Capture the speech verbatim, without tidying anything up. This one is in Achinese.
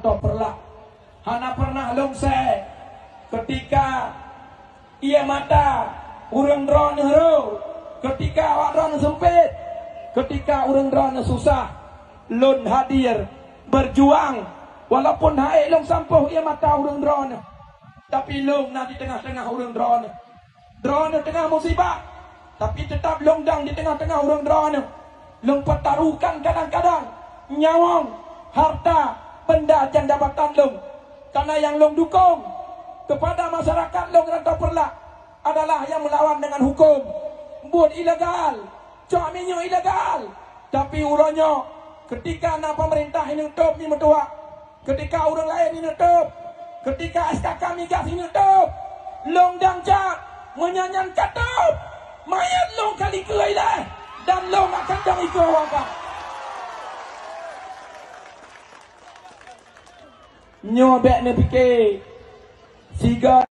Toh Peureulak. Hana pernah lôn sèe keutika ié mata ureuëng droeneuh rô, keutika awak droeneuh seumpét, keutika ureuëng droeneuh susah, lôn hadir beujuang, walaupun han ék lôn sampôh ié mata ureuëng droeneuh, tapi lôn na di teungoh-teungoh ureuëng droeneuh. Droeneuh teungoh musibah, tapi teutab lôn dang di teungoh-teungoh ureuëng droeneuh. Lôn peutaruhkan kadang-kadang nyawöng, harta, benda dan jabatan lôn. Karena nyang lôn dukong keupada masyarakat lôn Rantau Peureulak adalah nyang meulawan deungon huköm, buet ilegal, cok minyeuk ilegal. Tapi uroe nyoe, keutika na peumeurintah ineuk tôb mi meutuwah, keutika ureuëng laén ineuk tôb, keutika S K K migas ineuk tôb, lôn dang jak, meunyoe nyan ka tôb, manyét lôn ka likot ilée, dan lôn akan dong ikot awaknyan. Nyoe bék neupike sigoe